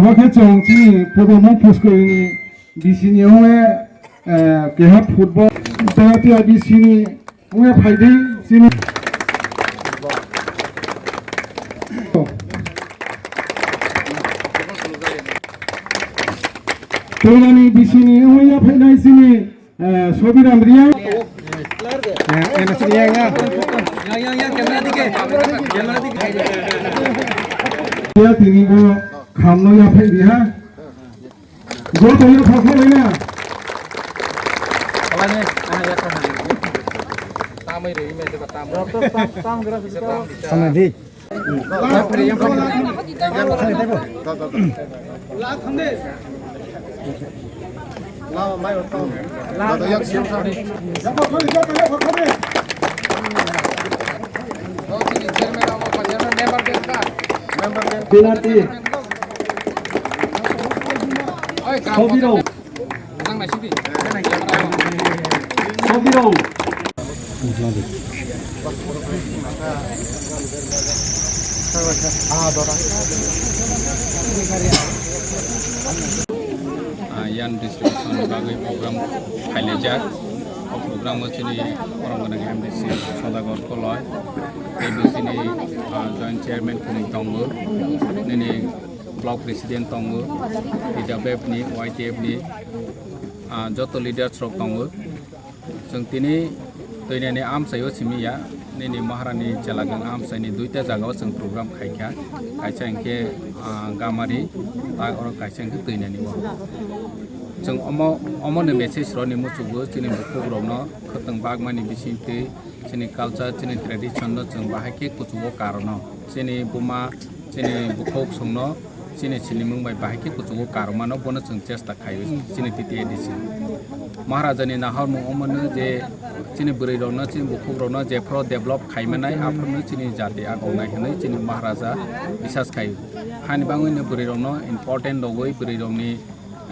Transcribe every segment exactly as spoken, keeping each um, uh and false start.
Abo khe chwng chini Purbo Mungphos Koilni B C ni wngwi, eh, keha football Jayatiya B C ni wngwi phaidi chini. Toilani B C ni wngwi yaphainai chini, eh, Sobiram Riang. Yang, yang, yang, yang, camera dike, camera dike. Dia tini bo khamno yaphai di ha. Joto yaphai khalai na. Tamai re, ime de tamai. Tamai di. Penalty. Sobiro. Sobiro. Ah, yan distribution ni bagwi program khailaijak. O program o chini borok gwnang M D C Sodagar Koloi, A B C ni, ah, joint chairman kunu tongo, nini block president tongo, T W F ni, Y T F ni, ah, joto leaders rok tongo. Chwng tini twinani amchaio simi ya, nini Maharani Chelagwng amchaini duita jagao chwng program khaikha, kaisa hinkhe, ah, Gamari, tai oro kaisa hinkhe twinani o. Chwng omo, omoni message roni muchugo chini bukhukrokno khwtwng bagmani bisingtwi chini culture, chini tradition no chwng bahai khe kuchugo karono. Chini buma, chini bukhuk songno chini sinimung bai bahai khe kuchugo karmano bono chwng chesta khaio chini T T A D C. Maharajani nahormung omono je chini bwrwi rokno, chini bukhuk rokno jephru develop khaimanai aphruno chini jati agonai hwnwi chini Maharaja bisas khaio. Hani bangwino bwrwi rokno important rogwi bwrwi rokni,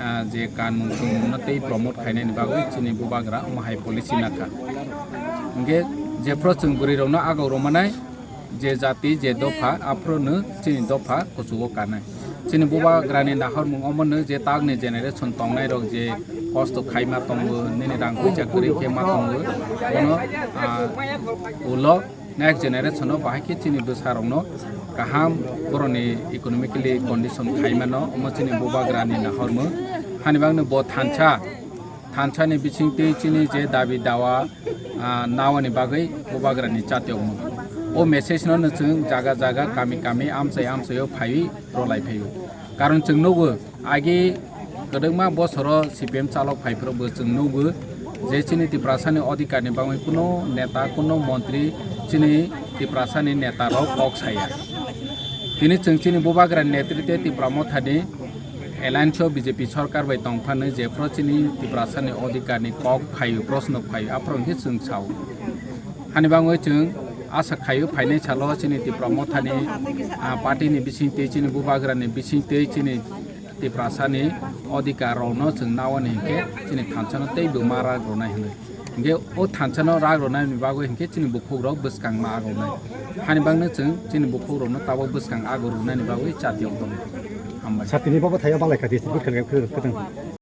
ah, je kanmung chumungno tei promote khainani bagwi chini bubagra omo hai policy nakha. Hinkhe jephru chwng bwrwi rokno agok rwmanai, je jati, je dopha, aphruno chini dopha kuchugo kanai. Chini bubagrani nahormung omono je takni generation tongnai rok je kosto khaima tongo, nini rang puisa kwrwi khe ma tongo, bono, ah, ulo next generation o bahai khe chini bwsa rokno kaham borokni economically condition khaimano, omo chini bubagrani nahormung. Hani bagwi bo thansa, thansa ni bisingtwi chini je dabi dawa, ah, nawani bagwi bubagrani chatiyokmung. O message no no chwng jaga jaga, kami kami, amchai amchaio phaiwi rwlai phaio. Karon chwng nugo, agi kwdwkma bosoro C P M chalok phaiphuru bo chwng nugo je chini Tiprasani odhikarni bagwi kuno neta, kuno montri chini Tiprasani neta rok kok saya. Tini chwng chini bubagrani netritwe Tipra Mothani alliance o B J P sorkar bai tongphano jephru chini Tiprasani odhikarni kok phaio, proshno phaio, aphuru hinkhe chwng sao. Hani bagwi chwng asa khaio phainai salo chini Tipra Mothani, ah, party ni bisingtwi, chini bubagrani bisingtwi chini Tiprasani odhikar rokno chwng nawani hinkhe chini thansano teibo ma rak rwnai hwnwi. Hinkhe o thansano rak rwnani bagwi hinkhe chini bukhukrok bwskang ma agonai. Hani bagwi chwng chini bukhukrokno tabuk bwskang ago rwnani bagwi chatiyok tongo. Hambai. Satini bobo thaio balai kha district khe khe khe.